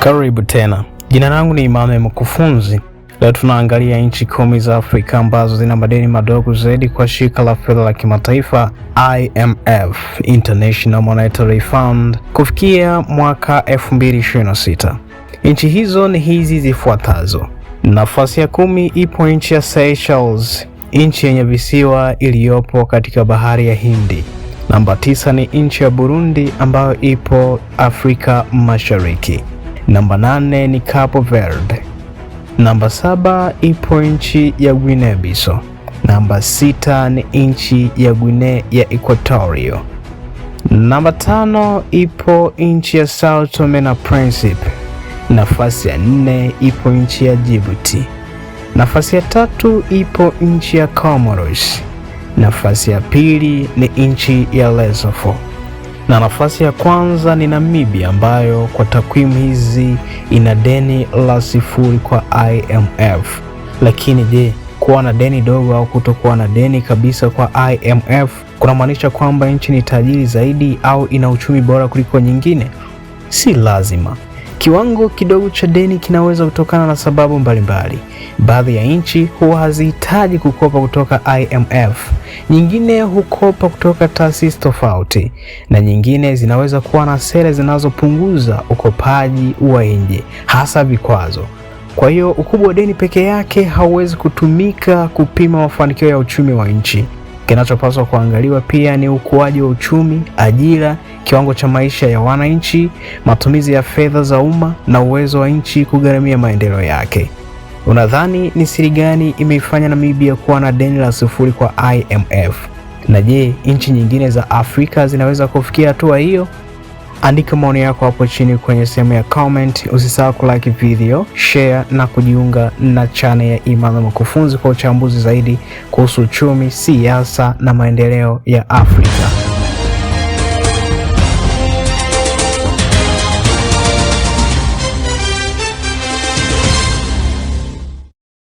Karibu tena. Jina langu ni Emmanuel Mkufunzi. Leo tunaangalia nchi 10 za Afrika ambazo zina madeni madogo zaidi kwa shirika la fedha la kimataifa IMF, International Monetary Fund, kufikia mwaka 2026. Nchi hizo ni hizi zifuatazo. Nafasi ya 10 ipo nchi ya Seychelles, nchi yenye visiwa iliyopo katika bahari ya Hindi. Namba 9 ni nchi ya Burundi ambayo ipo Afrika Mashariki. Namba 8 ni Cape Verde. Namba 7 ipo nchi ya Guinea Bissau. Namba 6 ni nchi ya Guinea ya Equatorio. Namba 5 ipo nchi ya Sao Tome na Principe. Nafasi ya 4 ipo nchi ya Djibouti. Nafasi ya 3 ipo nchi ya Comoros. Nafasi ya 2 ni nchi ya Lesotho. Na nafasi ya kwanza ni Namibia ambayo kwa takwimu hizi ina deni la 0 kwa IMF. Lakini je, kuwa na deni dogo au kutokuwa na deni kabisa kwa IMF kunamaanisha kwamba nchi ni tajiri zaidi au ina uchumi bora kuliko nyingine? Si lazima. Kiwango kidogo cha deni kinaweza kutokana na sababu mbalimbali. Baadhi ya nchi huwa hazihitaji kukopa kutoka IMF, nyingine hukopa kutoka taasisi tofauti, na nyingine zinaweza kuwa na sera zinazopunguza ukopaji wa nje, hasa vikwazo. Kwa hiyo ukubwa wa deni peke yake hauwezi kutumika kupima mafanikio ya uchumi wa nchi. Kinachopaswa kuangaliwa pia ni ukuaji wa uchumi, ajira, kiwango cha maisha ya wananchi, matumizi ya fedha za umma na uwezo wa nchi kugharamia maendeleo yake. Unadhani ni siri gani imeifanya Namibia kuwa na deni la 0 kwa IMF? Na je, nchi nyingine za Afrika zinaweza kufikia hatua hiyo? Andika maoni yako hapo chini kwenye sehemu ya comment. Usisahau kulike video, share na kujiunga na channel ya Emmanuel Mkufunzi kwa uchambuzi zaidi kuhusu uchumi, siasa na maendeleo ya Afrika.